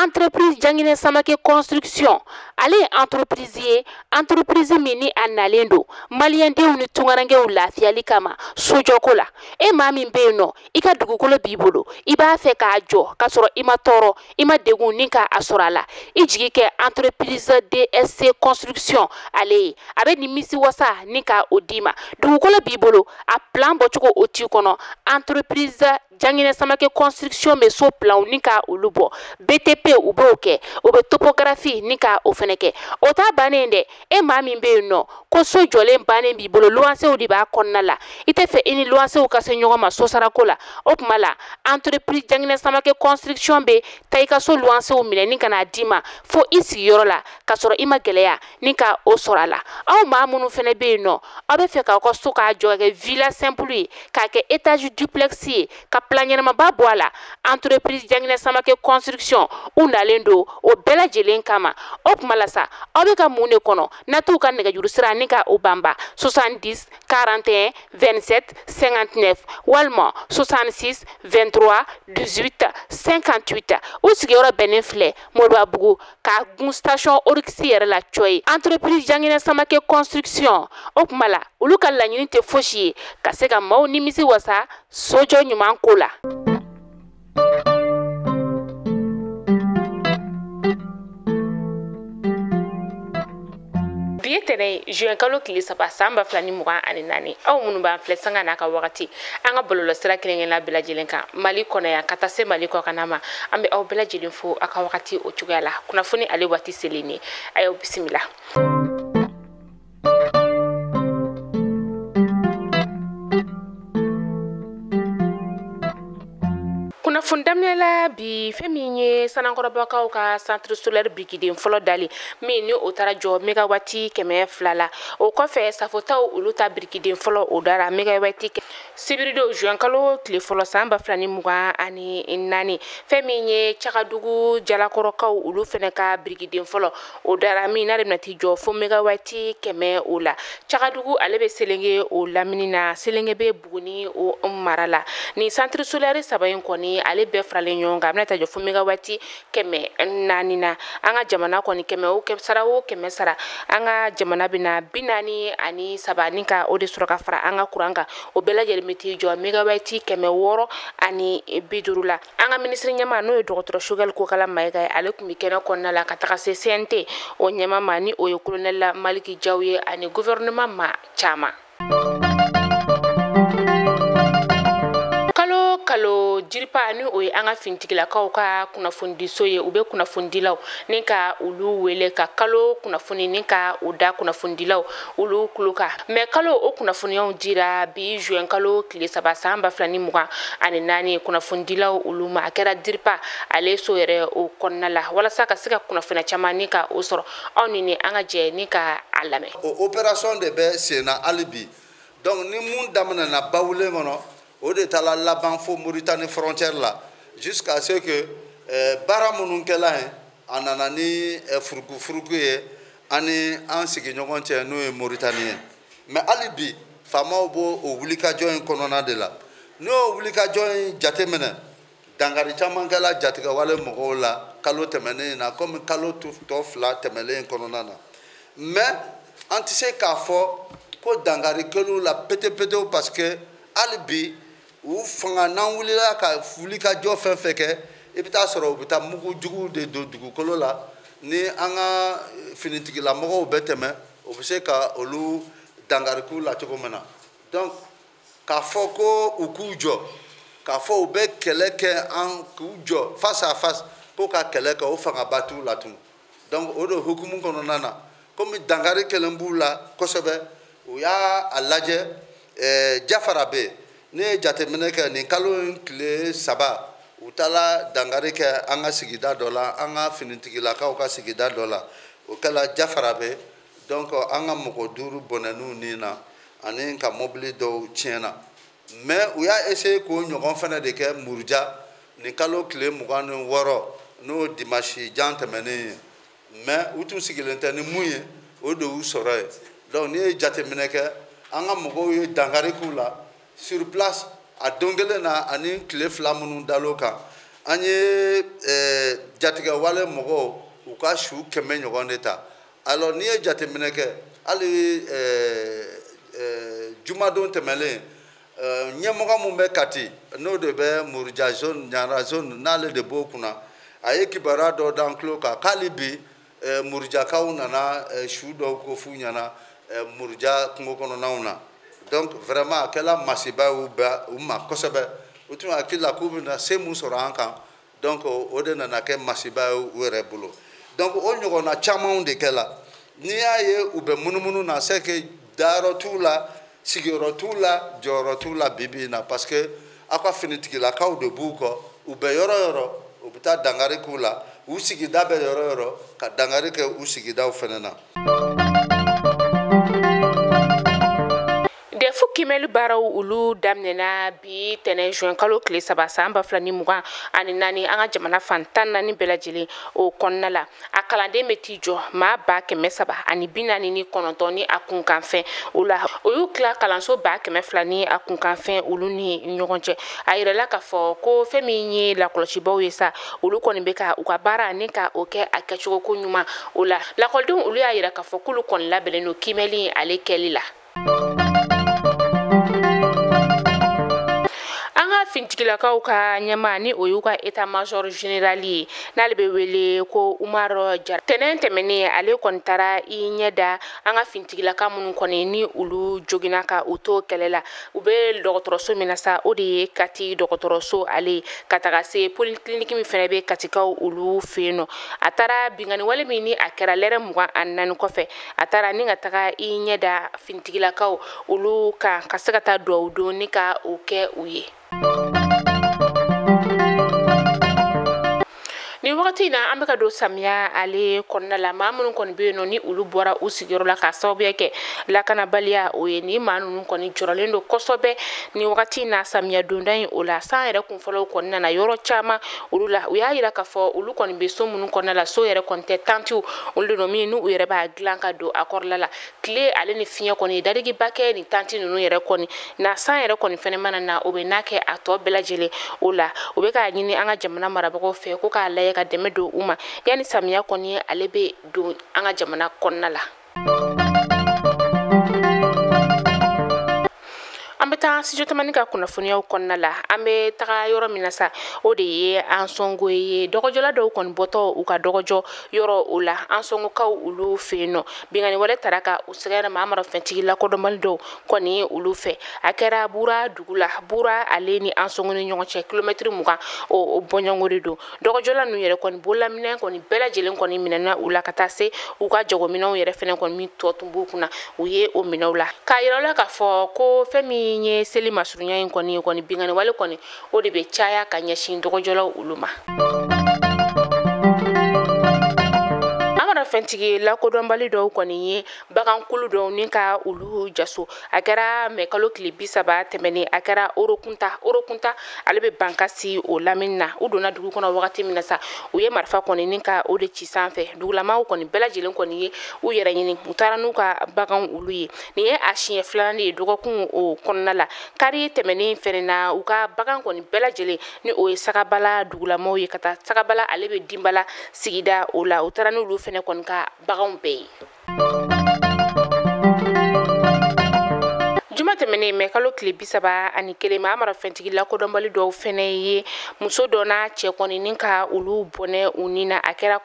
Entreprise Janginɛ Samake Construction, ale ye entreprise ye, entreprise min ni a nalen don maliyɛndenw ni tunkarankew lafiyali kama sojɔko la. E maa min bɛ yen nɔ, i ka dugukolo b'i bolo, i b'a fɛ k'a jɔ k'a sɔrɔ i ma tɔɔrɔ, i ma degun ni k'a sɔrɔ a la, i jigi kɛ entreprise DSC Construction ale ye. A bɛ nimisi wasa ni ka o d'i ma. Dugukolo b'i bolo, a plan bɔcogo o t'i kɔnɔ, entreprise Janginɛ Samake Construction bɛ so planw ni ka olu bɔ. BTP u b'o kɛ, u bɛ topographie ni ka o fɛnɛ kɛ. O t'a bannen dɛ, e maa min bɛ yen nɔ ko so jɔlen bannen b'i bolo, luwansew de b'a kɔnɔna la, i tɛ fɛ i ni luwansew ka se ɲɔgɔn ma sosarako la, o tuma la entreprise Janginɛ Samake Construction bɛ taa i ka so luwansew minɛ ni ka n'a d'i ma fo i sigiyɔrɔ la, k'a sɔrɔ i ma gɛlɛya ni ka o sɔrɔ a la. Aw maa minnu fɛnɛ bɛ yen nɔ, aw bɛ fɛ k'aw ka so k'a jɔ ka kɛ villa simple ye, k'a kɛ étage duplex ye, ka plan ɲɛnamaba bɔ a la, entreprise Janginɛ Samake Construction u nalen don o bɛɛ lajɛlen kama. O tuma la sa, aw bɛ ka mun de kɔnɔ? Na t'u ka nɛgɛjuru sira ni ka o banba 70 41 27 59 walima 66 23 18 58. U sigiyɔrɔ bɛnnen filɛ Moribabugu ka gun station Oryx yɛrɛ la cɔ ye. Entreprise Janginɛ Samake Construction, o tuma la olu ka laɲini tɛ fosi ye ka se ka maaw nimisi wasa sojɔ ɲuman ko la. Bi ye tɛnɛ ye, juin kalo tile 3 san 2024. Aw minnu b'an filɛ sanga n'a ka wagati, an ka bɔlɔlɔsira kelen-kelenna bɛɛ lajɛlen kan Mali kɔnɔ yan ka taa se Mali kɔkanna ma, an bɛ aw bɛɛ lajɛlen fo aw ka wagati o cogoya la. Kunnafoni ale waati selen ye, a y'aw bisimila. Kunnafoni daminɛ la bi, fɛn min ye Sanankɔrɔbakaw ka centre solaire birikiden fɔlɔ dali min ni o taara jɔ mégawati 200 la, o kɔfɛ safotaw olu ta birikiden fɔlɔ o dara mégawati sibiridon juin kalo tile fɔlɔ san 2024. Fɛn min ye Cakadugu Jalakɔrɔkaw olu fɛnɛ ka birikiden fɔlɔ o dara min n'ale bɛna t'i jɔ fo mégawati 100 o la. Cakadugu ale bɛ Selenge o lamini na, Selenge bɛ Buguni o mara la. Nin centre solaire saba in kɔni ale bɛɛ faralen ɲɔgɔn kan, a bɛna taa jɔ fo mégawati 400 na. An ka jamana kɔni kɛmɛ o kɛmɛ sara o kɛmɛ sara, an ka jamana bɛna 43 ni ka o de sɔrɔ ka fara an ka kuran kan, o bɛɛ lajɛlen bɛ t'i jɔ mégawati 650 la. An ka minisiri ɲɛmaa n'o ye dɔgɔtɔrɔ Choguel Kokala Mayiga ye, ale tun bɛ kɛnɛ kɔnɔna la ka taga se CNT o ɲɛmaa ma ni o ye colonel Maliki Jaw ye ani gouvernement maa caman. Kalo kalo DIRPA ni o ye an ka finitigilakaw ka kunnafonidiso ye, u bɛ kunnafonidilaw ni ka olu wele ka kalo kunnafoni ni ka o da kunnafonidilaw olu tulo kan. Mais kalo o kunnafoniyaw dira bi juin kalo tile 3 san 2024 kunnafonidilaw olu ma. A kɛra DIRPA ale so yɛrɛ o kɔnɔna la, walasa ka se ka kunnafoniya caman ni ka o sɔrɔ. Aw ni ne an ka jɛ ni ka a lamɛn. O opération de bɛ sen na hali bi. Donc ni mun daminɛna Bawulen kɔnɔ, o de taara laban fo Mauritanie frontière la, jusqu'à ce que baara minnu kɛla yen, a nana ni furukufuruku ye an ni an sigiɲɔgɔn cɛ n'o ye Mauritanie ye. Mais hali bi faamaw b'o o wulikajɔ in kɔnɔna de la. N'o wulikajɔ in jateminɛ, dankari caman kɛla jatigɛwale mɔgɔw la kalo tɛmɛnen in na, komi kalo tɔ 2 tɛmɛnen in kɔnɔna na. Mais an tɛ se k'a fɔ ko dankari kɛl'u la pete-petew, parce que hali bi u fanga n'an wulila ka wulikajɔ fɛn fɛn kɛ, i bɛ taa sɔrɔ u bɛ taa mugu juguw de don dugukolo la. Ni an ka finitigilamɔgɔw bɛ tɛmɛ, o bɛ se ka olu dankari k'u la cogo min na. Donc k'a fɔ ko u k'u jɔ, k'a fɔ u bɛ kɛlɛ kɛ an k'u jɔ face à face ko ka kɛlɛ kɛ, o fangaba t'u la tun. Donc o de hukumu kɔnɔna na, komi dankari kɛlen b'u la kosɛbɛ, u y'a lajɛ. Jafara bɛ yen, ne ye jateminɛ kɛ nin kalo in tile 3, u taara dankari kɛ an ka sigida dɔ la, an ka finitigilakaw ka sigida dɔ la, o kɛla Jafara bɛ. Donc an ka mɔgɔ 5 bɔnɛn'u ni na ani ka mobili dɔw tiɲɛna. Mais u y'a essayer k'o ɲɔgɔn fɛnɛ de kɛ Muruja nin kalo tile 26, n'o dimanche jan tɛmɛnen ye. Mais u tun sigilen tɛ ni mun ye, o de y'u sɔrɔ yen. Donc n'i ye jateminɛ kɛ, an ka mɔgɔw ye dankari k'u la sur place a don kelen na ani tile 2 minnu dal'o kan. An ye jatigɛwale mɔgɔw u ka su 100 ɲɔgɔn de ta. Alors n'i ye jateminɛ kɛ, hali jumadon tɛmɛlen, ɲɛmɔgɔ mun bɛ Kati, n'o de bɛ Muruja zone, Ɲara zone, n'ale de b'o kunna, a ye kibaruya dɔ d'an tulo kan k'ale bi Murujakaw nana su dɔw ko f'u ɲɛna Muruja kungo kɔnɔnaw na. Donc vraiment a kɛla masiba ye u ma kosɛbɛ. U tun hakili la k'u bɛna se mun sɔrɔ an kan, donc o de nana kɛ masiba ye u yɛrɛ bolo. Donc o ɲɔgɔnna camanw de kɛla. N'i y'a ye u bɛ munumunu na, c'est que dayɔrɔ t'u la, sigiyɔrɔ t'u la, jɔyɔrɔ t'u la bi bi in na, parce que aw ka finitigilakaw de b'u kɔ. U bɛ yɔrɔ yɔrɔ, u bɛ taa dankari k'u la, u sigida bɛ yɔrɔ yɔrɔ ka dankari kɛ u sigidaw fɛnɛ na. DEF kimɛli baaraw olu daminɛna bi tɛnɛn juin kalo tile 3 san 2024 an ka jamana fan 14 bɛɛ lajɛlen o kɔnɔna la. A kalanden bɛ t'i jɔ maa 349 ni a kunkanfɛn o la. O y'u tila kalanso 200 ni a kunkanfɛn olu ni ɲɔgɔn cɛ. A yirala k'a fɔ ko fɛn min ye lakɔlɔsibaw ye sa, olu kɔni bɛ ka u ka baara ni ka o kɛ a kɛcogo ko ɲuman o la. Lakɔlidenw olu y'a yira k'a fɔ k'olu kɔni labɛnnen don kimɛli ale kɛli la. Fintigilakaw ka ɲɛmaa ni o y'u ka état major général ye, n'ale bɛ wele ko Umar Jara, tɛnɛn tɛmɛnen ale kɔni taara i ɲɛ da an ka fintigilaka minnu kɔni ni olu joginna ka u to kɛlɛ la. U bɛ dɔgɔtɔrɔso min na sa, o de ye Kati dɔgɔtɔrɔso ale, ka taga se polyclinique min fɛnɛ bɛ Katikaw olu fɛ yen nɔ. A taara binkanni wale min ni a kɛra lɛrɛ 24 kɔfɛ, a taara ni ka taga i ɲɛ da fintigilakaw olu kan ka se ka taa duwawu don ni ka o kɛ u ye. Ni wagati in na, an bɛ ka don samiya ale kɔnɔna la. Maa minnu kɔni bɛ yen nɔ ni olu bɔra u sigiyɔrɔ la k'a sababuya kɛ lakanabaliya o ye, ni maa ninnu kɔni jɔrɔlen don kosɛbɛ ni wagati in na samiya donda in o la. San yɛrɛ kunfɔlɔw kɔni nana yɔrɔ caman olu la. U y'a yira k'a fɔ olu kɔni bɛ so minnu kɔnɔna la, so yɛrɛ kɔni tɛ, tantiw olu de don min n'u yɛrɛ b'a dilan ka don a kɔrɔla la. Tile ale ni fiɲɛ kɔni dadigiba kɛ nin tanti ninnu yɛrɛ kɔni na. San yɛrɛ kɔni fɛnɛ mana na, o bɛ n'a kɛ a tɔ bɛɛ lajɛlen o la. U bɛ k'a ɲini an ka jamana marabagaw fɛ ko k'a lajɛ ka dɛmɛ don u ma yanni samiya kɔni ale bɛ don an ka jamana kɔnɔna la. An bɛ taa studio tamani ka kunnafoniyaw kɔnɔna la. An bɛ taga yɔrɔ min na sa, o de ye Ansongo ye. Dɔgɔjɔla dɔw kɔni bɔtɔ u ka dɔgɔjɔ yɔrɔ o la Ansongokaw olu fɛ yen nɔ, binkanni wale taara ka u sɛgɛrɛ maa marafɛntigi lakodɔnbali dɔw kɔni olu fɛ. A kɛra Bura dugu la. Bura ale ni Ansongo ni ɲɔgɔn cɛ kilomɛtiri 20 o bɔɲɔgɔnko de don. Dɔgɔjɔla ninnu yɛrɛ kɔni bolola kɔni bɛɛ lajɛlen kɔni minɛna u la ka taa se u ka jagominɛnw yɛrɛ fɛnɛ kɔni min tɔ tun b'u kunna, u ye o minɛw la. K'a yira u la k'a fɔ ko fɛn min ye seli masurunya in kɔni kɔni binkanni wale kɔni o de bɛ caya ka ɲɛsin dɔgɔjɔlaw olu ma. Fɛntigi lakodɔnbali dɔw kɔni ye bagankulu dɔw ni ka olu jaso. A kɛra mɛ kalo tile 30 tɛmɛnen, a kɛra Orokunta ale bɛ Bankasi o lamini na. U donna dugu kɔnɔ wagati min na sa, u ye marifa kɔni ni ka o de ci sanfɛ. Dugulamaw kɔni bɛɛ lajɛlen kɔni ye u yɛrɛ ɲini, u taara n'u ka baganw olu ye. Nin ye a siɲɛ filanan de ye dɔgɔkun o kɔnɔna la. Kari tɛmɛnen fɛnɛ na, u ka bagan kɔni bɛɛ lajɛlen ni o ye Sagabala dugulamaw ye ka taa Sagabala ale bɛ Dinbala sigida o la, u taara n'olu fɛnɛ kɔni ka baganw bɛɛ ye. Juma tɛmɛnen mɛ kalo tile 31, maa marafɛntigi lakodɔnbali dɔw fɛnɛ ye muso dɔ n'a cɛ kɔni ni ka olu bɔnɛ u ni na. A kɛra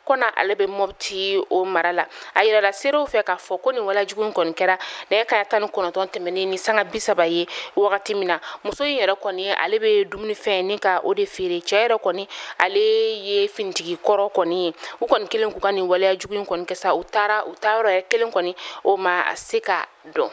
Kɔna ale bɛ Mɔpti o mara la. A yirala seerew fɛ k'a fɔ ko nin walejugu in kɔni kɛra nɛgɛ kanɲɛ 19 tɛmɛnen ni sanga 30 ye wagati min na. Muso in yɛrɛ kɔni ale bɛ dumunifɛn ni ka o de feere. Cɛ yɛrɛ kɔni ale ye finitigi kɔrɔ kɔni ye. U kɔni kelen k'u ka nin waleyajugu in kɔni kɛ sa, u taara u taayɔrɔ yɛrɛ kelen kɔni o ma se ka dɔn.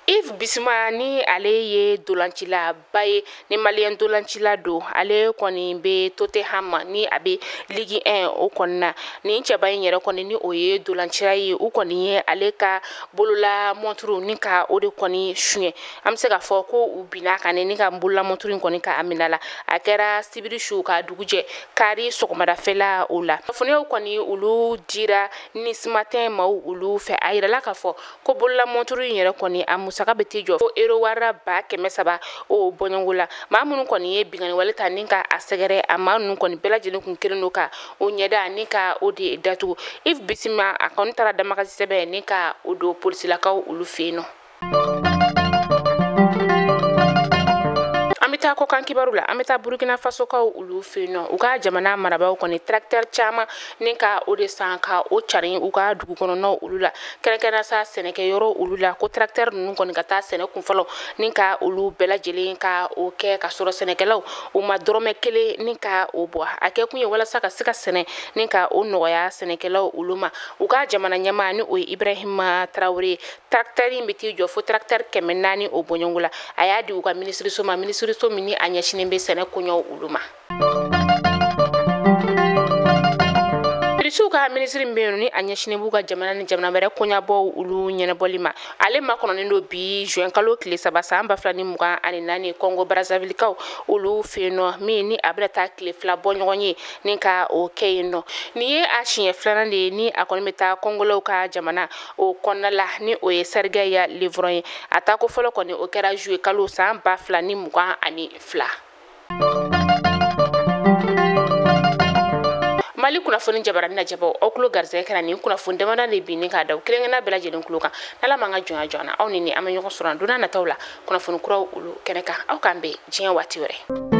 Yves Bissouma ni ale ye dolancilaba ye, ni maliyɛn dolancila don, ale kɔni bɛ Tottenham ni a bɛ Ligue 1 o kɔni na. Nin cɛba in yɛrɛ kɔni ni o ye dolancila ye, u kɔni ye ale ka bolola mɔnturu ni ka o de kɔni suɲɛ. An bɛ se k'a fɔ ko u binna kan ni ka bolola mɔnturu in kɔni k'a minɛ la. A kɛra sibiri su ka dugujɛ kari sɔgɔmadafɛla o la. Kunnafoniyaw kɔni olu dira Nice Matin maaw olu fɛ. A yirala k'a fɔ ko bolola mɔnturu in yɛrɛ kɔni a musaka bɛ t'i jɔ fo euro wara 300,000 o bɔɲɔgɔnko la. Maa minnu kɔni ye binkanni wale ta ni ka a sɛgɛrɛ, a maa ninnu kɔni bɛɛ lajɛlen kun kelen don ka o ɲɛda ni ka o de datugu. Yves Bissouma a kɔni taara damakasi sɛbɛn ni ka o don polisilakaw olu fɛ yen nɔ. An bɛ taa kɔkan kibaru la, an bɛ taa Burukina Fasokaw olu fɛ yen nɔ. U ka jamana marabaaw kɔni tracteur caman ni ka o de san ka o carin u ka dugu kɔnɔnaw olu la, kɛrɛnkɛrɛnnenya sa sɛnɛkɛyɔrɔ olu la, ko tracteur ninnu kɔni ka taa sɛnɛ kunfɔlɔ ni ka olu bɛɛ lajɛlen ka o kɛ ka sɔrɔ sɛnɛkɛlaw u ma dɔrɔmɛ kelen ni ka o bɔ. A kɛ kun ye walasa ka se ka sɛnɛ ni ka o nɔgɔya sɛnɛkɛlaw olu ma. U ka jamana ɲɛmaa ni o ye Ibrahima Traoré, tracteur in bɛ t'i jɔ fo tracteur 400 o bɔɲɔgɔnko la. A y'a di u ka minisiriso ma, minisiriso min ni a ɲɛsinnen bɛ sɛnɛ koɲɛw olu ma. Irisiw ka minisiri min bɛ yen ni a ɲɛsinnen b'u ka jamana ni jamana wɛrɛ koɲabɔw olu ɲɛnabɔli ma, ale makɔnɔnen don bi juin kalo tile 3 san 2024 Congo Brazzavillekaw olu fɛ yen nɔ, min ni a bɛna taa tile 2 bɔ ɲɔgɔn ye ni ka o kɛ yen nɔ. Nin ye a siɲɛ 2nan de ye ni a kɔni bɛ taa Congolɛw ka jamana o kɔnɔna la, ni o ye Sergei Lavrov ye. A taako fɔlɔ kɔni o kɛra juillet kalo san 2022. Mali kunnafoni jabarani lajɛbaw, aw tulo garisɛgɛ kɛra nin kunnafoni damadɔ de bin k'a da kelen-kelenna bɛɛ lajɛlen tulo kan. N'Ala m'an ka jɔnya jɔ an na, aw ni an bɛ ɲɔgɔn sɔrɔ don n'a nataw la kunnafoni kuraw olu kɛnɛ kan. Aw k'an bɛn diɲɛ waati wɛrɛ.